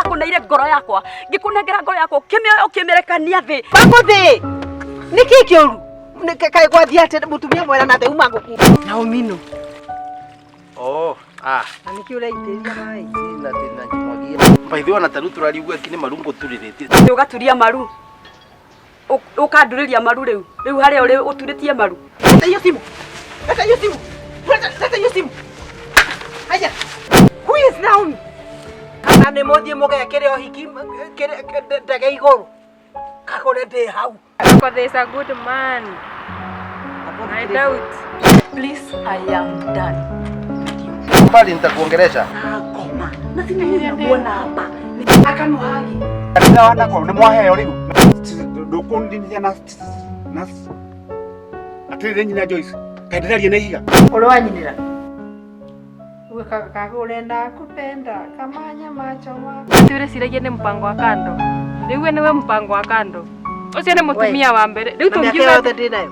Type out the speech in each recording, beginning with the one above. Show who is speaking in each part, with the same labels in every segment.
Speaker 1: Ndakũneire ngoro yakwa, ngĩkũnengera ngoro yakwa, ũkĩmĩoya ũkĩmĩrekania thĩ.
Speaker 2: Makũthĩ nĩ kĩ kĩũru? Kaĩ gwathiĩ atĩ mũtumia mwera na theuma ngũkũ Naomi no?
Speaker 3: Oh, ah.
Speaker 2: Na nĩkĩ ũraitĩrĩria maĩ?
Speaker 3: Sina tena njimwagia. By the way, ona taru turariugua kini maru ngũturĩrĩtie.
Speaker 1: Ũgaturia maru, ũkandurĩria maru rĩu rĩu harĩa ũrĩ ũturĩtie maru.
Speaker 2: Leta hiyo simu. Leta hiyo simu. Leta, leta hiyo simu. Haya. Who is Naomi? Kana nĩ mũthiĩ mũgekĩre ũhiki ndege igũrũ. Kagũre ndĩ hau.
Speaker 4: Akothee is a good man. I doubt.
Speaker 1: Please, I am done.
Speaker 3: Mbali nitakuongelesha.
Speaker 1: Ngoma na sina hiyo kuona hapa.
Speaker 2: Akamuhagi.
Speaker 5: Kanitha wa Nakuru nĩ mwaheo rĩu ndũkũndinithia na na atĩrĩrĩ nyina Joyce, kaĩ ndĩraria na ihiga?
Speaker 2: Ũrĩ wanyinĩra. Kagũre nakupenda kama nyama choma.
Speaker 4: Ati ũreciragia nĩ mpango wa kando. Rĩu we nĩwe mpango wa kando. Ũcio nĩ mũtumia wa mbere. Rĩu
Speaker 2: Na mĩaka
Speaker 4: tũngiuga
Speaker 2: yothe ndĩ nayo.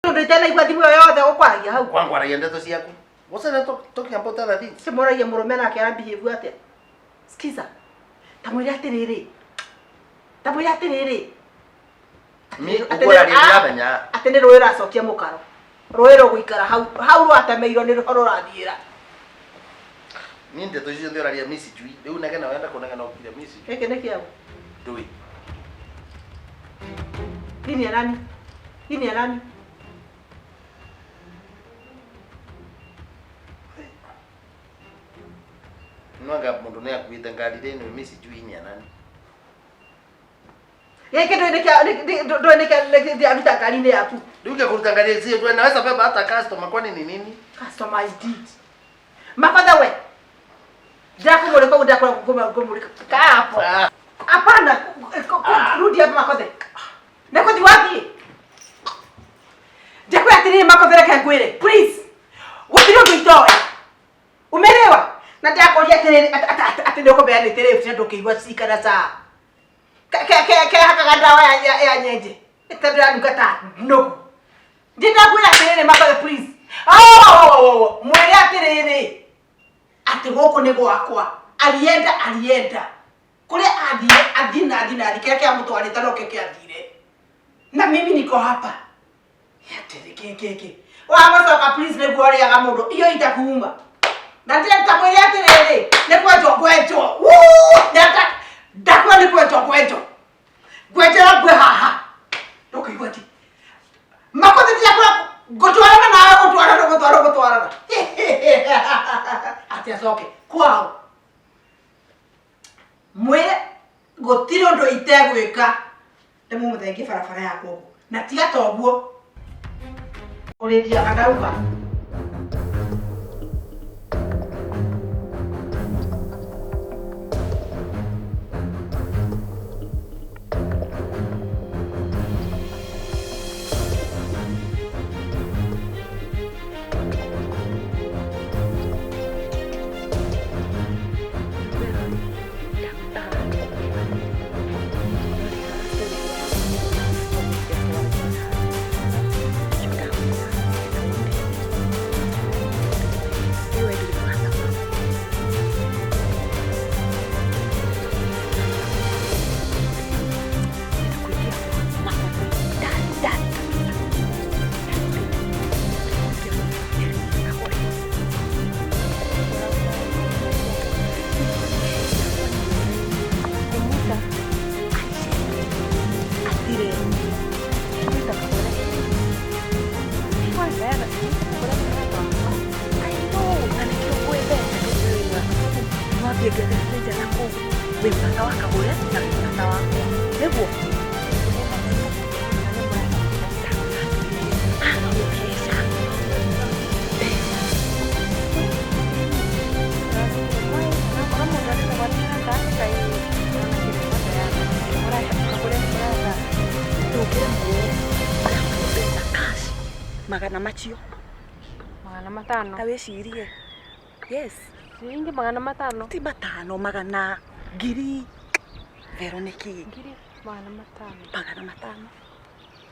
Speaker 2: Tondũ itanaigua thimũ ĩyo yothe ũkwaragia hau.
Speaker 3: Kwangu aragia ndeto ciaku. What's that talking about other things?
Speaker 2: Simoragia mũrũme nake arabehave atĩa? Skiza. Ta mwĩre atĩrĩrĩ. Ta mwĩre atĩrĩrĩ.
Speaker 3: Mi ũgũraria menya.
Speaker 2: Atĩ nĩ rũĩ rũracokia mũkaro. Rũĩ rũgũikara hau hau rwatemeirwo nĩ rũho rũrathiĩra.
Speaker 3: Ni ndeto icio ndĩraria mi sijui. Rĩu negena wenda kũnegena ũkire mi sijui.
Speaker 2: Gĩkĩ nĩ kĩaũ?
Speaker 3: Ndũĩ.
Speaker 2: Hii ni ya nani? Hii ni ya nani?
Speaker 3: Nwanga mũndũ nĩ akuĩte ngari rĩ mi sijui ni ya nani.
Speaker 2: Gĩkĩ ndũĩ nĩ kĩa ndũĩ nĩ kĩa aruta ngari-inĩ yaku.
Speaker 3: Rĩu kũruta ngari si naweza beba hata customer kwani ni nini?
Speaker 2: Customer is deed. Mafatha we. Ndakumulika ndakumulika. Kaa hapo. Hapana, rudi hapa Makothe. Nakuthi wapi? Ndakwĩra atĩrĩrĩ Makothe reke ngwĩre. Please. Gũtirĩ ũndũ itoĩ. Umeelewa? Na ndakũria atĩrĩrĩ atĩ nĩ ũkũmeanĩte rĩu na ndũkĩigua cikara saa. Ke hakaga ndawa ya nyenje. Tondũ ĩranunga ta nũgũ. Ndĩrakwĩra atĩrĩrĩ Makothe please. Oh, mwĩre atĩrĩrĩ. Atĩ gũkũ nĩ gwakwa. Alienda alienda. Kũrĩa athire athiĩ na athiĩ na athiĩ kĩrĩa kĩamũtwarĩte no kĩo kĩathire. Na mimi niko hapa. Atĩrĩ kĩ kĩ kĩ. Wamacoka please nĩguo ũrĩaga mũndũ. Iyo itakuuma. Na ndĩramwĩre atĩrĩrĩ nĩ kwenjwo ngwenjwo. Ndakwĩra nĩ kwenjwo ngwenjwo. Ngwenjera ngwe haha. Ndũkũigua ti. Makothe ndĩrakwĩra ngũtwarana nawe gũtwarana gũtwarana gũtwarana. Atĩ acoke kwao. Mwĩre gũtirĩ ũndũ itegwĩka. Ndĩmũmũthengie barabara yakwa ũguo. Na tiga ta ũguo. Ũrĩria arauga.
Speaker 1: Magana macio.
Speaker 4: Magana matano.
Speaker 1: Ta wĩcirie. Yes.
Speaker 4: Ciringi magana matano.
Speaker 1: Ti matano magana ngiri. Vero nĩkĩ?
Speaker 4: Ngiri magana matano.
Speaker 1: Magana matano.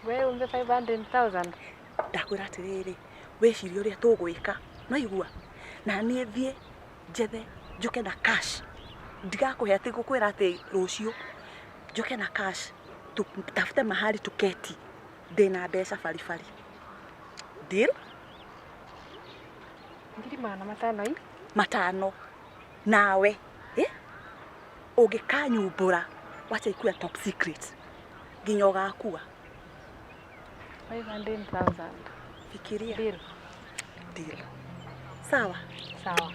Speaker 4: We umbe 500,000.
Speaker 1: Ndakwĩra atĩrĩrĩ, wĩcirie ũrĩa tũgwĩka. No igua. Na niĩ thiĩ njethe njoke na cash. Ndigakũhe atĩ ngũkwĩra atĩ rũciũ. Njoke na cash. Tutafute mahali tuketi. Ndĩna mbeca baribari. Deal?
Speaker 4: Ngiri magana matano i?
Speaker 1: Matano. Nawe, eh? Ũngĩkanyumbũra, wacha ikuwe top secret. Nginya ũgakua.
Speaker 4: 500,000.
Speaker 1: Fikiria.
Speaker 4: Deal.
Speaker 1: Deal. Sawa?
Speaker 4: Sawa.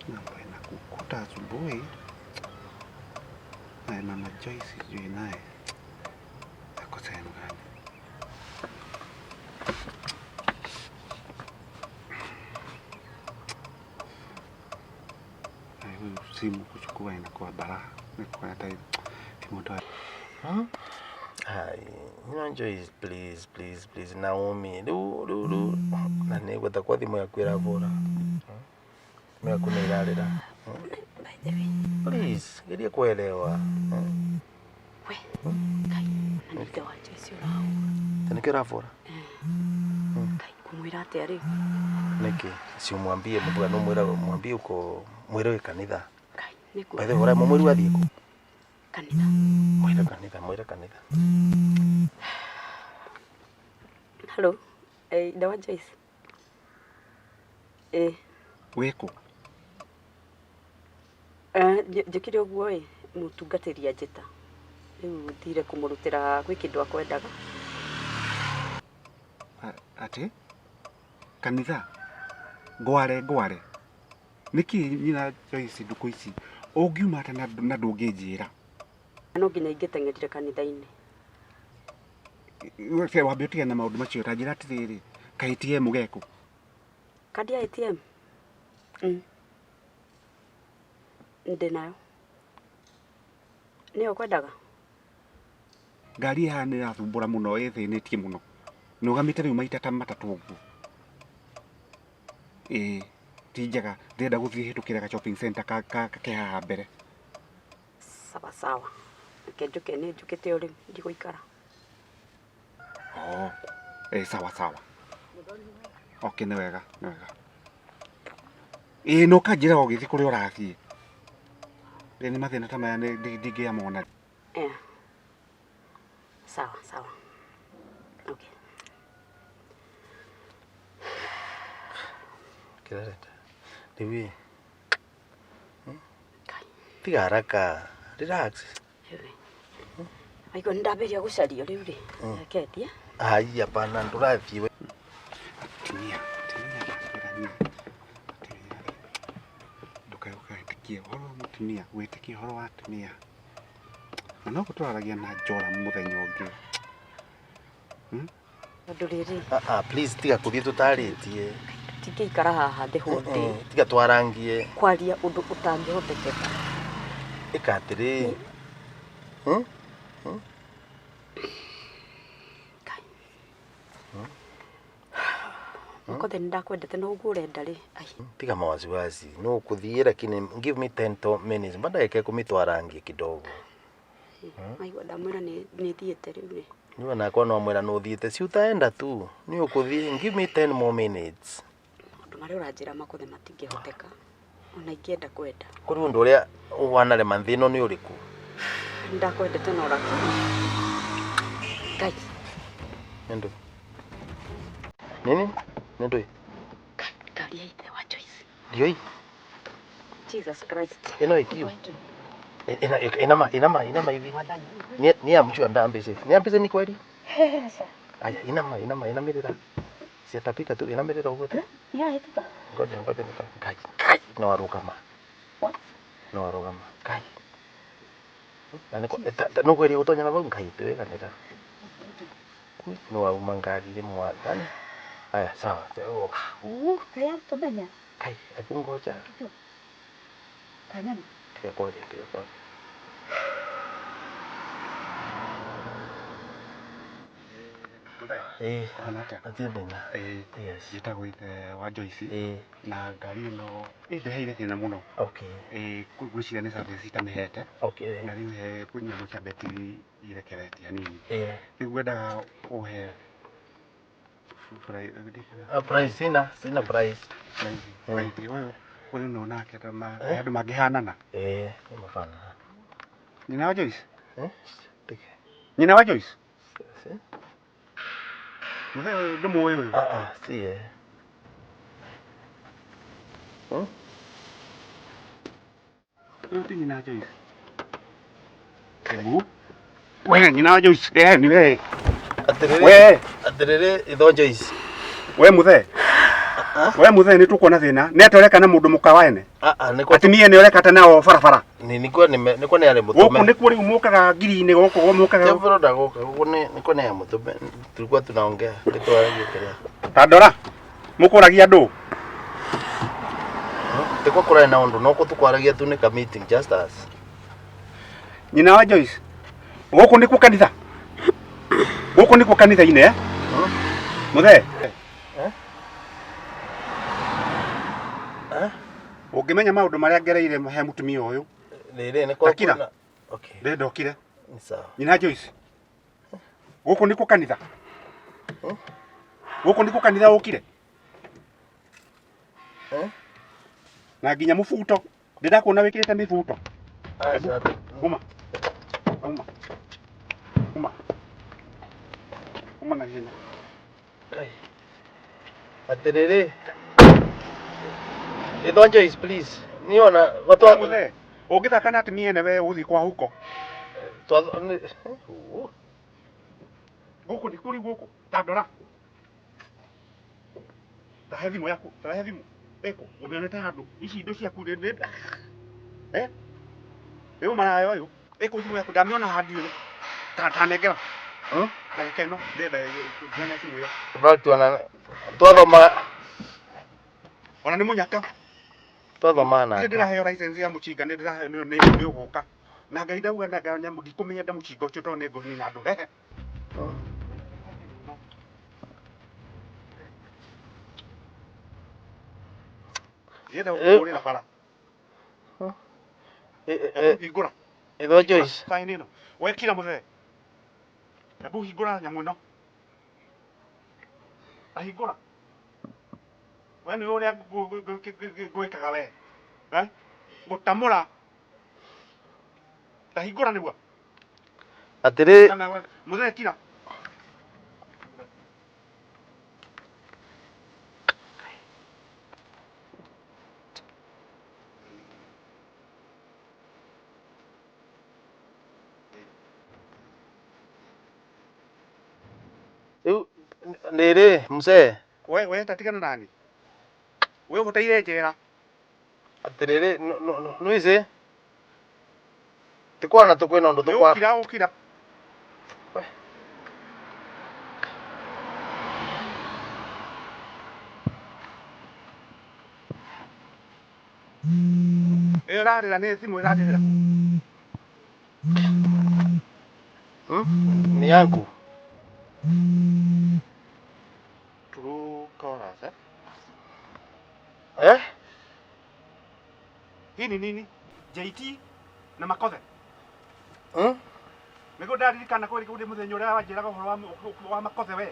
Speaker 5: Mambo inakukuta asubuhi. Naye Mama Joyce sijui naye ako sehemu gani. Naye huyu simu kuchukua inakuwa balaa. Nikuwa hata kimutoa.
Speaker 3: Ai, you Joyce, please, please, please, Naomi. Ru ru ru. Na nĩ kwa thimũ yaku ĩravũra. Thimũ yaku nĩ ĩrarĩra.
Speaker 1: By the way,
Speaker 3: Please, geria kuelewa.
Speaker 1: we Ngai, na nĩ ithe wa Joyce ũrahũra.
Speaker 3: Ta nĩkĩo ũravũra?
Speaker 1: Ngai, ngũmwĩra atĩa rĩu?
Speaker 3: Nĩkĩ? Si umwambie mbwa no mwĩra mwambie uko mwĩre wĩ kanitha.
Speaker 1: Ngai, nĩkũ
Speaker 3: By the way, ũraima mwĩru athiĩ kũ?
Speaker 1: kanitha.
Speaker 3: Mwĩre kanitha, mwĩre kanitha.
Speaker 1: Hello, ithe wa Joyce.
Speaker 5: Wĩkũ?
Speaker 1: Njĩkire ũguo ĩ, mũtungatĩri anjĩta. Rĩu thire kũmũrutĩra gwĩ kĩndũ akwendaga.
Speaker 5: Atĩ? Kanitha? Ngware ngware. Nĩkĩ nyina Joyce ndukũ ici ũngiuma ata na ndũngĩnjĩra?
Speaker 1: No nginya ingĩteng'erire kanitha-inĩ.
Speaker 5: Wambe ũtigane na maũndũ macio ta njĩra atĩrĩrĩ, ka ATM geku?
Speaker 1: Kandi ya ATM? Ndĩ nayo. Nĩyo ũkwendaga?
Speaker 5: Ngari ĩhaha nĩ ĩrathumbũra mũno ĩthĩnĩtie mũno. Nũgamĩte rĩu maita ta matatũ ũguo. Ĩĩ, ti njega. Ndĩrenda gũthiĩ hĩtũkĩra ga shopping center ka ke haha mbere.
Speaker 1: Sawa sawa. Reke njũke nĩ njũkĩte o rĩu ndigũikara.
Speaker 5: Oh, sawa sawa. Okay, nĩ wega, nĩ wega. Ĩĩ, no kanjĩra ũgĩthiĩ kũrĩa ũrathiĩ. Ĩĩ, nĩ mathĩna ta maya ndingĩamona.
Speaker 1: Sawa sawa. Okay.
Speaker 3: Kĩrareta. Rĩu ĩ.
Speaker 1: Ngai.
Speaker 3: Tiga haraka. Relax.
Speaker 1: Waigua nĩ ndambĩrĩria gũcario rĩu rĩ. Reke thiĩ.
Speaker 3: Ai, hapana, ndũrathiĩ we.
Speaker 5: Atumia, atumia ndakwĩra niĩ. Atumia rĩ, ndũkae ũgetĩkie ũhoro wa mũtumia, wĩtĩkie ũhoro wa atumia. Na no tũraragia na Njora mũthenya ũngĩ.
Speaker 1: Tondũ rĩrĩ,
Speaker 3: Ah, ah, please tiga kũthiĩ tũtarĩtie.
Speaker 1: tũtingĩikara haha the whole day
Speaker 3: Tiga twarangie.
Speaker 1: kwaria ũndũ ũtangĩhotekeka.
Speaker 3: Ĩka atĩrĩ.
Speaker 1: Ngai. Makothe nĩ ndakwendete no ũguo ũrenda rĩ. Ai,
Speaker 3: Tiga mawasiwasi. No kũthiĩ lakini give me 10 to minutes. Mba ndagĩka ikũmi twarangie kidogo.
Speaker 1: Maigua ndamwĩra nĩ thiĩte rĩu rĩ.
Speaker 3: Niwe nakwa no mwĩra nĩ ũthiĩte. Si utaenda tu. Nĩ ũkũthiĩ. Give me 10 more minutes.
Speaker 1: Maũndũ marĩa ũranjĩra Makothe matingĩhoteka. Ona ingĩenda kwenda.
Speaker 3: Kũrĩ ũndũ ũrĩa wanarema nthĩ ĩno nĩ ũrĩkũ?
Speaker 1: Nĩ ndakwendete no lakini. Ngai.
Speaker 3: Nĩ ndũ? Nini? Nĩ ndũ?
Speaker 1: Ngari ya ithe wa Joyce.
Speaker 3: Ndioi.
Speaker 1: Jesus Christ.
Speaker 3: Ĩno ĩkiu. Ina inama inama inama hivi. Ni amshua ndambise. Niambise ni kweli? Aya, inama inama inamirira. Siatapita tu inamirira ũguo tu.
Speaker 1: Nĩyahĩtũka.
Speaker 3: Ngoja ngoja nika. Kai kai no arugama. No arugama. Kai. Na niko no kweli utonya na vau ngai tuweganira. No auma ngari ri mwathani. Aya, sawa.
Speaker 1: Kaya tũmenya.
Speaker 3: Kai, hebu ngoja.
Speaker 1: Kanyama.
Speaker 3: Tiga kwaria, tiga kwaria. Ĩĩ.
Speaker 5: Ũhana atĩa?
Speaker 3: Hatirĩ thĩna.
Speaker 5: Ĩĩ.
Speaker 3: Yes.
Speaker 5: Njĩtagwo ithe wa Joyce.
Speaker 3: Ĩĩ.
Speaker 5: Na ngari ĩno ĩndeheire thĩna mũno.
Speaker 3: Okay.
Speaker 5: Ĩĩ, ngwĩciria nĩ service itamĩhete.
Speaker 3: Okay.
Speaker 5: Na rĩu he nyamũ cia betiri irekeretie hanini.
Speaker 3: Ĩĩ.
Speaker 5: Rĩu ngwendaga ũhe
Speaker 3: Ah, price sina, sina price.
Speaker 5: Price ũyũ ũyũ no nake ta ma andũ mangĩhanana.
Speaker 3: Ĩĩ, nĩ mafanana.
Speaker 5: Nyina wa Joyce?
Speaker 3: Eh?
Speaker 5: Nyina wa Joyce?
Speaker 3: Si?
Speaker 5: Mũthee ũyũ ndũmũĩ ũyũ?
Speaker 3: Ah, ah, si ye. Hmm?
Speaker 5: Ũyũ ti nyina wa Joyce. Ebu. We nyina wa Joyce, eh ni we.
Speaker 3: Atĩrĩrĩ.
Speaker 5: We.
Speaker 3: Atĩrĩrĩ, itho Joyce.
Speaker 5: We mũthee. We mũthee nĩ tũkuona thĩna. Nĩ atĩa ũreka na mũndũ mũka waene?
Speaker 3: Ah, ah, nĩkwa
Speaker 5: Atumia nĩ ũreka ta nao barabara.
Speaker 3: Ni nĩkwa nĩ nĩkwa nĩ arĩ mũtũme.
Speaker 5: Gũkũ nĩkuo rĩu mũkaga ngiri-inĩ gũkũ mũkaga.
Speaker 3: Tebro ndagũka gũkũ nĩ nĩkwa nĩ arĩ mũtũme. Tulikuwa tunaongea nĩtwaragia kĩrĩa.
Speaker 5: Ta ndora. Mũkũragia andũ.
Speaker 3: Tĩkwa kũrarĩ na ũndũ no tũkwaragia tu nĩ ka meeting just us.
Speaker 5: Nyina wa Joyce. Gũkũ nĩkuo kanitha. Gũkũ nĩkuo kanitha-inĩ eh? Mũthee.
Speaker 3: Eh? Eh?
Speaker 5: Ũngĩmenya maũndũ marĩa ngereire he mũtumia ũyũ.
Speaker 3: Rĩrĩ nĩkwa
Speaker 5: Takira.
Speaker 3: kwĩna. Okay.
Speaker 5: Ndĩrenda ũkire.
Speaker 3: Ni sawa.
Speaker 5: Nyina Joyce. Gũkũ nĩkuo kanitha. Gũkũ nĩkuo kanitha ũkire.
Speaker 3: Eh?
Speaker 5: Na nginya mũbuto. Ndĩrakuona wĩkĩrĩte mĩbuto.
Speaker 3: Aca.
Speaker 5: Uma. Uma. Uma. Uma na ihenya.
Speaker 3: Atĩrĩrĩ. Itho Joyce please. Niĩ ona gatwa
Speaker 5: Mũthee. Ũngĩthaka na atumia ene we ũgũthiĩ kwa huko.
Speaker 3: Twa
Speaker 5: Gũkũ nĩkuo rĩu gũkũ. Ta ndora. Tahe thimũ yaku. Tahe thimũ. Ĩkũ. Ũmĩonete handũ. Ici indo ciaku nĩ nĩ. Eh? Rĩu maraya ũyũ. Ĩkũ thimũ yaku ndamĩona handũ ĩrĩ. Ta tanengera.
Speaker 3: Hmm?
Speaker 5: Ndagĩka ĩno ndĩrenda ndĩrenda thimũ ĩyo.
Speaker 3: In fact ona twathoma
Speaker 5: Ona nĩ mũnyaka.
Speaker 3: twathoma
Speaker 5: Nĩ
Speaker 3: nake.
Speaker 5: ndĩraheo license ya mũcinga nĩ ndĩraheo nĩ nĩ nĩ ũgũka. Na Ngai ndauga na nyamũ ndikũmĩenda mũcinga ũcio tondũ nĩ ngũnina andũ. Rehe. Ndĩrenda gũkũhũrĩra bara. Hingũra.
Speaker 3: Itho Joyce.
Speaker 5: Sign ĩno. We kira mũthee. Hebu hingũra nyamũ ĩno. Ahingũra. We nĩ ũrĩa ngwĩkaga we. Eh? Gũtamũra. Ta hingũra nĩguo.
Speaker 3: Atĩrĩ.
Speaker 5: Kana we mũthee kira.
Speaker 3: Rĩu rĩrĩ mzee.
Speaker 5: We we tatigana nani. We ũbataire njera.
Speaker 3: Atĩrĩrĩ nĩwĩci tikwana tũkwĩna ũndũ tũkwa
Speaker 5: Ũkira ũkira. Ĩyo ĩrarĩra nĩ thimũ ĩrarĩra.
Speaker 3: Ni yangu.
Speaker 5: True colours eh?
Speaker 3: Eh?
Speaker 5: Hii ni nini? JT na Makothe.
Speaker 3: Hmm?
Speaker 5: Nĩguo ndaririkana kweri kũrĩ mũthenya ũrĩa wanjĩraga ũhoro wa Makothe we.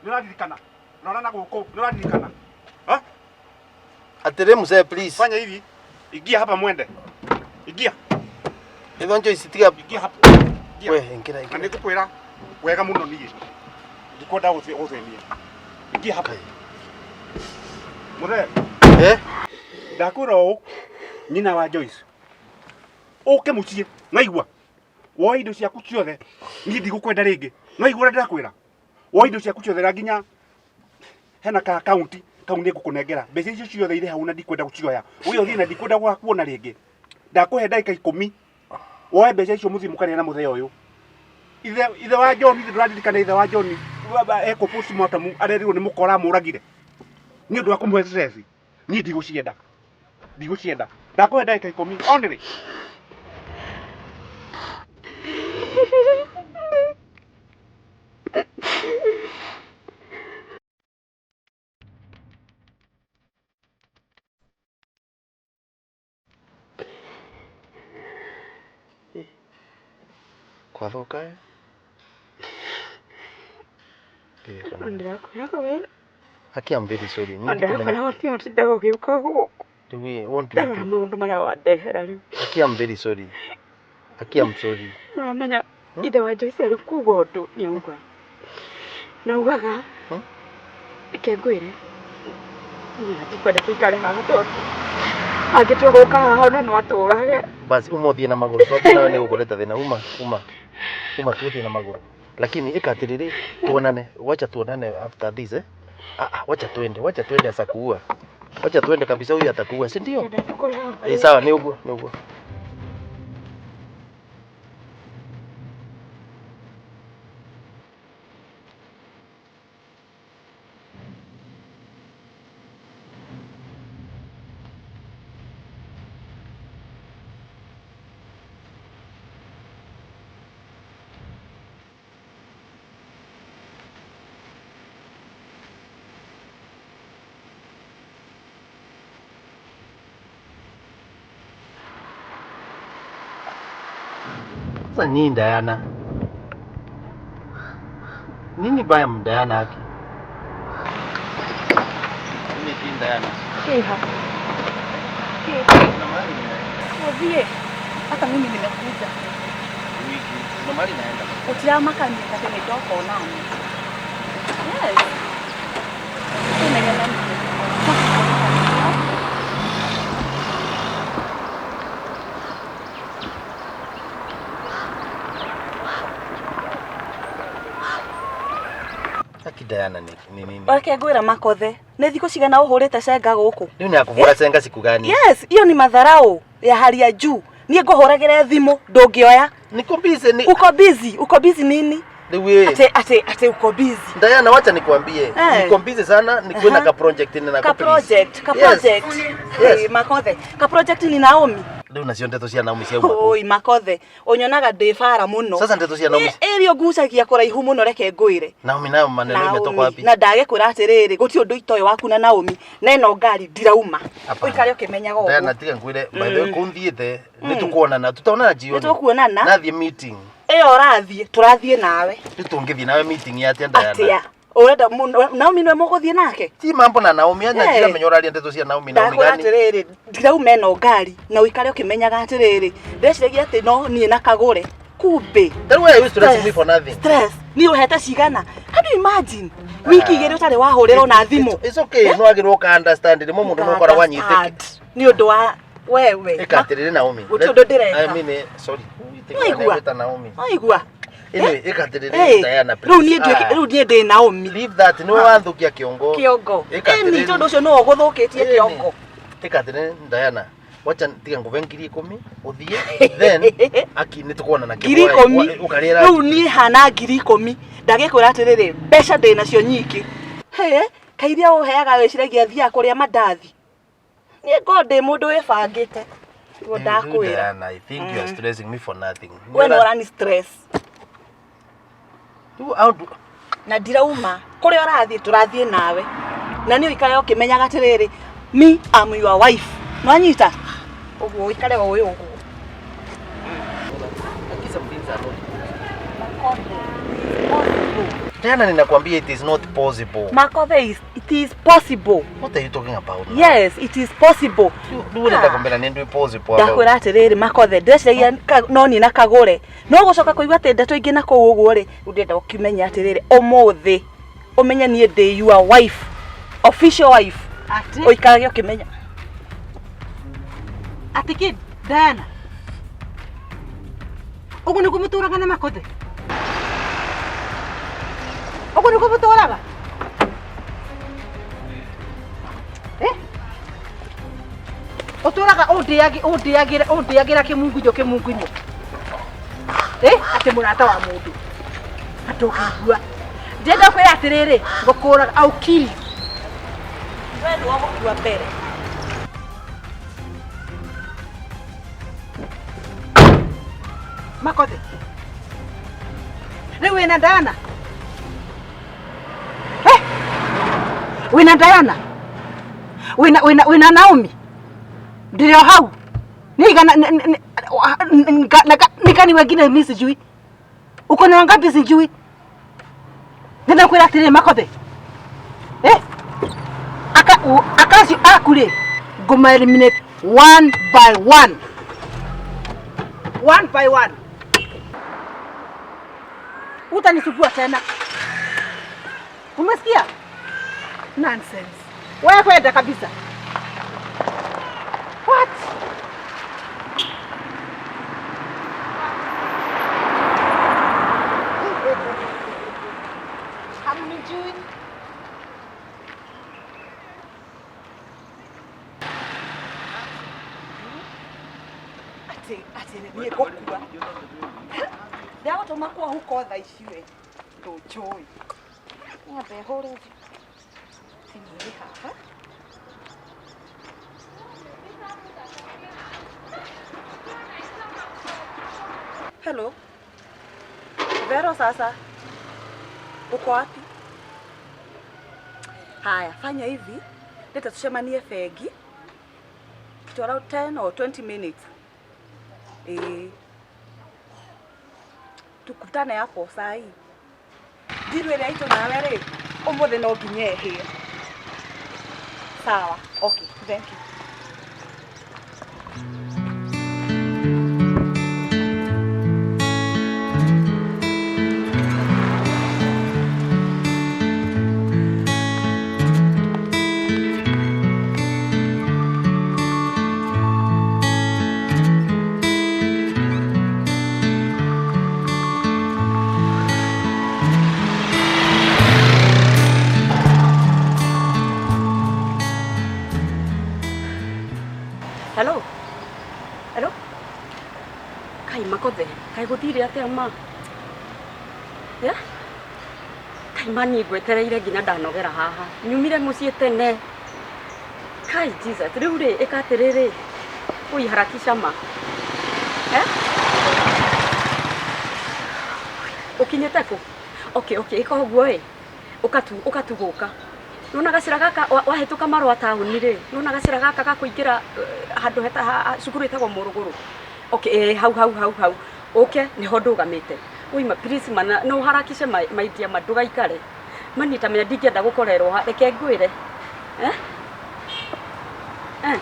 Speaker 5: Nĩ ũraririkana? Rora na gũkũ, nĩ ũraririkana? Ha?
Speaker 3: Atĩrĩ mzee please.
Speaker 5: Fanya hivi. Ingia hapa mwende. Ingia.
Speaker 3: Itho Joyce tiga.
Speaker 5: Ingia hapa. Ingia.
Speaker 3: We ingĩra
Speaker 5: Na
Speaker 3: ingĩra.
Speaker 5: nĩngũkwĩra wega mũno niĩ. Ndikwenda gũthĩnia. Ingia hapa. Mũthee.
Speaker 3: Eh?
Speaker 5: Ndakwĩra ũũ nyina wa Joyce. Ũke mũciĩ, nĩwaigua? Woe indo ciaku ciothe. Niĩ ndigũkwenda rĩngĩ. Nĩwaigua ũrĩa ndĩrakwĩra? Woe indo ciaku ciothe na nginya hena ka akaunti kau nĩ ngũkũnengera. Mbeca icio ciothe irĩ hau na ndikwenda gũcioya. Ũgĩe ũthiĩ na ndikwenda gũgakuona rĩngĩ. Ndakũhe ndagĩka ikũmi. Woe mbeca icio mũthiĩ mũkarĩe na mũthee ũyũ. Ithe ithe wa John ndũraririkana ithe wa John ekwo postmortem arerirwo nĩ mũkora amũragire. Nĩ ũndũ wa kũmũhe stress. Niĩ ndigũcienda. Ndigũcienda. Ndakũhe ndagĩka ikũmi. Only.
Speaker 3: Kwathuka ĩ?
Speaker 4: Ndĩrakwĩraga wega.
Speaker 3: Haki, I'm very sorry. Niĩ ndikumenya.
Speaker 4: Ndĩrakwĩra gũtirĩ ũtinda gũgĩũka gũkũ.
Speaker 3: Rĩu ĩ, want me
Speaker 4: Ndarora
Speaker 3: to.
Speaker 4: maũndũ marĩa wandehera rĩu.
Speaker 3: Haki, I'm very sorry. Haki, I'm sorry.
Speaker 4: Ũramenya ithe wa Joyce arĩ kuga ũndũ nĩauga. Na augaga reke ngwĩre ndikwenda tũikare haha tondũ angĩtua gũka haha ona no atũrage.
Speaker 3: Basi uma ũthiĩ na magũrũ tondũ nawe nĩ gũkũreta thĩna. Uma, uma. Uma tu ũthiĩ na magũrũ. Lakini ĩka atĩrĩrĩ, tuonane. Wacha tuonane after this eh. Ah, ah, wacha tuende, wacha tuende asakuua. Wacha tuende kabisa, huyu atakuua, si ndio? Eh, sawa, ni ũguo, ni ũguo. Sasa nini Diana? Nini baya mdayana haki? Nini si Diana?
Speaker 1: Kiha. Ũthiĩ. Hata mimi nimekuja.
Speaker 3: Wiki, kuna mahali naenda.
Speaker 1: Ũtiramakania atĩ nĩ ndoka onani. Yes. Tũnegena nĩkĩ?
Speaker 3: Haki Diana ni ni nini?
Speaker 1: Reke ngwĩra Makothe, nĩ thikũ cigana ũhũrĩte cenga gũkũ?
Speaker 3: Rĩu nĩ akũhũra cenga siku gani?
Speaker 1: Yes, hiyo ni madharau ya hali ya juu. Niĩ ngũhũragĩre thimũ ndũngĩoya.
Speaker 3: Niko busy ni
Speaker 1: Uko busy, uko busy nini?
Speaker 3: Rĩu ĩ.
Speaker 1: Ate ate ate uko busy.
Speaker 3: Diana, wacha nikwambie.
Speaker 1: Eh.
Speaker 3: Niko busy sana, nikuwe na
Speaker 1: Aha.
Speaker 3: ka project nina
Speaker 1: Ka
Speaker 3: please.
Speaker 1: project, ka
Speaker 3: Yes.
Speaker 1: project.
Speaker 3: Yes.
Speaker 1: Eh, Makothe, ka project ni Naomi.
Speaker 3: Rĩu nacio ndeto cia Naomi ciauma kũ?
Speaker 1: Oi Makothe, ũnyonaga ndĩ bara mũno.
Speaker 3: Sasa ndeto cia Naomi.
Speaker 1: Ĩrĩa ngucagia kũraihu mũno reke ngwĩre.
Speaker 3: Naomi nayo maneno imetoka
Speaker 1: Naomi,
Speaker 3: wapi?
Speaker 1: na ndagĩkwĩra atĩrĩrĩ, gũtirĩ ũndũ itoĩ waku na Naomi, na ĩno ngari ndirauma.
Speaker 3: Hapana.
Speaker 1: Ũikare ũkĩmenyaga ũguo.
Speaker 3: Diana, tiga ngwire, by the way kũu thiĩte nĩ tũkuonana, tutaonana jioni.
Speaker 1: Nĩ tũkuonana.
Speaker 3: Nathiĩ meeting.
Speaker 1: Ĩyo ũrathiĩ, tũrathiĩ nawe.
Speaker 3: Rĩu tũngĩthiĩ nawe meeting ya atĩa Diana?
Speaker 1: Atĩa? Ũrenda Naomi nĩwe mũgũthiĩ nake?
Speaker 3: Ti mambo na Naomi, anya
Speaker 1: Eh.
Speaker 3: ndiramenya ũraria ndeto cia Naomi, Naomi
Speaker 1: Ndakwĩra
Speaker 3: gani?
Speaker 1: atĩrĩrĩ, ndirauma ĩno ngari na ũikare ũkĩmenyaga atĩrĩrĩ, ndĩreciragia atĩ no niĩ na kagũre. Kumbe.
Speaker 3: Then why are you stressing me for nothing?
Speaker 1: Stress. Niĩ ũhete cigana? Can you imagine? Wiki igĩrĩ ũtarĩ wahũrĩrwo na thimũ.
Speaker 3: It's okay, no wagĩrĩirwo ũka understand rĩmwe mũndũ no ũkoragwo anyitĩte.
Speaker 1: Understand. Nĩ ũndũ wa wewe.
Speaker 3: Ĩka atĩrĩrĩ Naomi.
Speaker 1: Gũtirĩ ũndũ ndĩreka.
Speaker 3: I mean, sorry.
Speaker 1: Waigua?
Speaker 3: Wĩta Naomi.
Speaker 1: Waigua?
Speaker 3: Anyway, ĩka atĩrĩrĩ
Speaker 1: Eh,
Speaker 3: Diana,
Speaker 1: rĩu
Speaker 3: please.
Speaker 1: niĩ nduĩke
Speaker 3: Ah.
Speaker 1: rĩu niĩ ndĩ Naomi.
Speaker 3: Leave that, nĩwe wathũkia kĩongo.
Speaker 1: Kĩongo.
Speaker 3: Ĩka
Speaker 1: Ĩni
Speaker 3: atĩrĩrĩ.
Speaker 1: tondũ ũcio nĩwe ũgũthũkĩtie
Speaker 3: Ĩni.
Speaker 1: kĩongo.
Speaker 3: Ĩka atĩrĩrĩ Diana, wacha tiga ngũbe 10,000 ũthiĩ then aki nĩ tũkuonana
Speaker 1: 10,000.
Speaker 3: ũkarĩra
Speaker 1: Rĩu niĩ hana 10,000. Ndagĩkwĩra atĩrĩrĩ, mbeca ndĩ nacio nyingĩ. Hĩ, kairia ũheaga wĩciragia thiaga kũrĩa mandathi. Niĩ ngorwo ndĩ mũndũ wĩbangĩte. Nĩguo ndakwĩra.
Speaker 3: Diana, I think you are stressing me for nothing.
Speaker 1: We nĩ ũrani stress.
Speaker 3: Rĩu aũndũ
Speaker 1: Na ndirauma. Kũrĩa ũrathiĩ tũrathiĩ nawe. Na niĩ ũikare ũkĩmenyaga atĩrĩrĩ, me am your wife. Nĩwanyita? Ũguo ũikare ũĩ ũguo.
Speaker 3: Aki some things are not Diana, ninakwambia it is not possible.
Speaker 1: Makothe is, it is possible.
Speaker 3: What are you talking about now?
Speaker 1: Yes, it is possible.
Speaker 3: Rĩu ũrenda kũmbĩra nĩ ndwĩ possible about.
Speaker 1: Ndakwĩra atĩrĩrĩ Makothe, ndĩreciragia no niĩ na kagũre. No gũcoka kũigua atĩ ndeto ingĩ na kũu ũguo rĩ, rĩu ndĩrenda ũkĩmenye atĩrĩrĩ, ũmũthĩ ũmenye niĩ ndĩ your wife, official wife.
Speaker 2: Atĩ?
Speaker 1: Ũikarage ũkĩmenya.
Speaker 2: Atĩ kĩ Diana? Ũguo nĩguo mũtũraga na Makothe? Ũguo nĩguo mũtũraga? Eh? Ũtũraga ũndĩagĩra ũndĩagĩra kĩmungunyo kĩmungunyo. Eh? Atĩ mũrata wa mũndũ. Atũkĩigua. Ndĩrenda kwĩra atĩrĩrĩ, ngũkũraga, I'll kill you.
Speaker 1: We nĩwe ũgũkua mbere.
Speaker 2: Makothe. Rĩu wĩna Diana? Eh? Wĩna Diana? Wĩna wĩna wĩna Naomi? Ndĩrĩ o hau. Nĩ igana nĩ gani wengine mimi sijui. Uko na wangapi sijui. Nenda kwira atĩrĩrĩ Makothe. Eh? Aka akacio aku rĩ ngũma eliminate one by one. One by one. Utanisugua tena. Umesikia? Nonsense. Wewe kwenda kabisa. What? Hamnijui.
Speaker 1: Atĩ atĩ niĩ ngũkua. Ndagũtũma kwa huko thaa ici we. Ndũnjũĩ. Nyambe hũre thimũ ĩrĩ haha. Hello. Vero sasa. Uko wapi? Haya, fanya hivi. Leta tucemanie bengi. Kitu around 10 or 20 minutes. Eh. Tukutane hapo saa hii. Ndiru ĩrĩa itũ nawe rĩ, ũmũthĩ no nginya ĩhĩe. Sawa. Okay, thank you.
Speaker 4: Hello. Hello. Kai Makothe, kai guthire atia ma? Ya? Kai mani ngwetereire nginya ndanogera haha. Nyumire muciĩ tene. Kai Jesus, riu ri ika atiriri. Ui harakisha ma. Eh? Ukinyite ku? Okay, okay, ika ũguo ĩ. Ukatu gũka. Nona gacira gaka wahĩtũka marũa taũni rĩ, nona gacira gaka ga kũingĩra handũ heta cukuru ĩtagwo Mũrũgũrũ. Okay, hau hau hau hau. Ũke nĩho ndũgamĩte. Ui ma please mana no harakishe my dear ma ndũgaikare. Mani ta menya ndingĩenda gũkorerwo ha reke ngwĩre. Eh? Eh.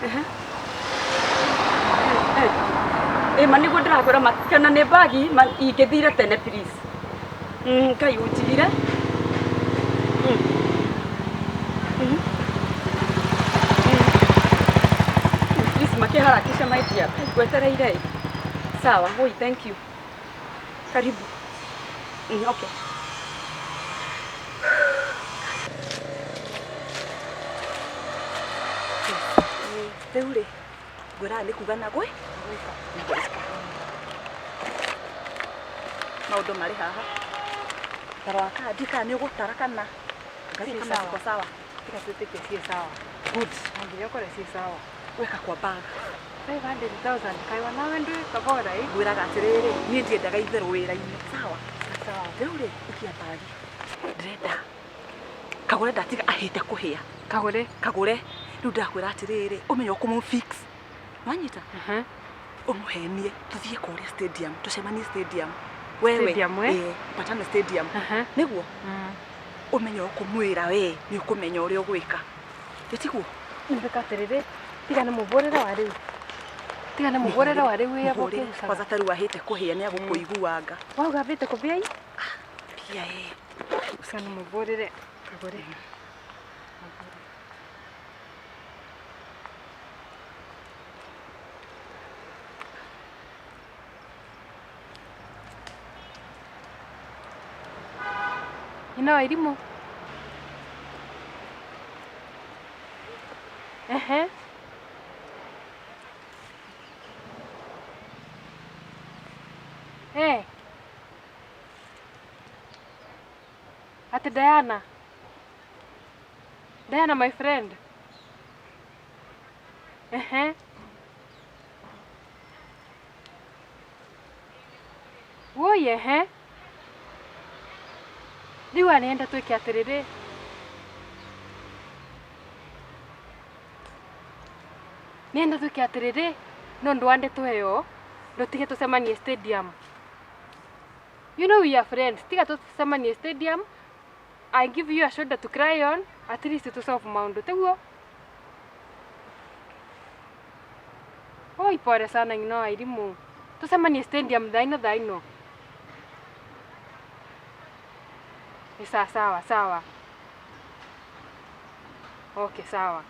Speaker 4: Eh. Eh. Eh, ma nĩguo ndĩrakwĩra kana nĩ bagi ingĩthire tene please. Ngai ũnjigire. Please makiharakisha my dear. Ngwetereire. Sawa, hoi, thank you. Karibu. Okay.
Speaker 1: Rĩu rĩ, ngwĩraga nĩ kuga na gwĩ na gwĩka. Maũndũ marĩ haha. Tarora kandi kana nĩ ũgũtara kana angalia kama ziko sawa.
Speaker 2: Tiga tuĩtĩkie ciĩ sawa.
Speaker 1: Good.
Speaker 2: Nginya ũkore ciĩ sawa.
Speaker 1: Weka kwa bag.
Speaker 2: 500,000 kaiwa nawe ndwĩ kabora ĩ.
Speaker 1: Ngwĩraga atĩrĩrĩ, niĩ ndiendaga itherũ wĩra-inĩ. Sawa.
Speaker 2: Sawa.
Speaker 1: Rĩu rĩ, ikia bagi. Ndĩrenda kagũre ndatiga ahĩte kũhĩa.
Speaker 2: Kagũre.
Speaker 1: Kagũre. Rĩu ndakwĩra atĩrĩrĩ, ũmenye ũkũmũ fix. Wanyita? Ũmũhenie tũthiĩ kũrĩa stadium, tũcemanie stadium. Wewe.
Speaker 2: Stadium, eh?
Speaker 1: Ĩĩ, patane stadium. Nĩguo? Ũmenye ũkũmwĩra we, nĩ ũkũmenya ũrĩa ũgwĩka. Ĩtiguo?
Speaker 2: Nĩmbĩka atĩrĩrĩ, tiga nĩ mũbũrĩre wa rĩu. Tiga nĩ mũbũrĩre wa rĩu ĩ
Speaker 1: Mũhũrĩre. Kwanza ta rĩu ahĩte kũhĩa nĩ agũkũiguanga.
Speaker 2: Wauga ambĩte kũbĩa i?
Speaker 1: Pia ĩ.
Speaker 2: Tiga nĩ mũbũrĩre kagũre. Nyina wa irimũ. Ehe. Eh. Ati Diana. Diana my friend. Ehe. Woi ehe. Rĩu anenda twĩke atĩrĩrĩ. Nĩenda twĩke atĩrĩrĩ, no ndũ wa ndeto ĩyo, ndũtige tũcemanie stadium.
Speaker 6: You know we are friends. Tiga tũcemanie stadium. I give you a shoulder to cry on. At least to solve maũndũ tiguo. Oi, pole sana ng'ina wa Irimũ. Tũcemanie stadium thaa ino thaa ino. Ni sawa sawa sawa. Okay, sawa.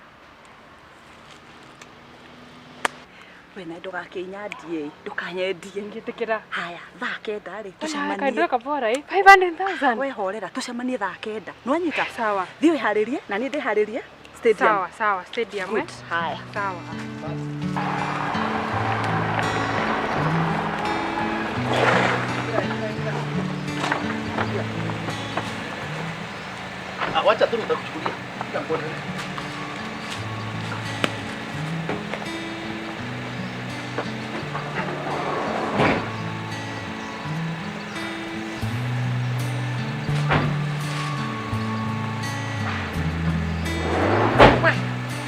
Speaker 1: We na ndũgakĩnyandie, ndũkanyendie.
Speaker 6: Ngĩtĩkĩra.
Speaker 1: Haya, thaa kenda rĩ, tũcemanie.
Speaker 6: Kaindũ kabora ĩ. 500,000.
Speaker 1: We horera, tũcemanie thaa kenda. Nĩwanyita?
Speaker 6: Sawa.
Speaker 1: Thiĩ wĩharĩrie, na niĩ ndĩharĩrie stadium.
Speaker 6: Sawa, sawa, stadium.
Speaker 1: Good. Haya.
Speaker 6: Sawa.
Speaker 3: Wacha tu nitakuchukulia. Ngoja.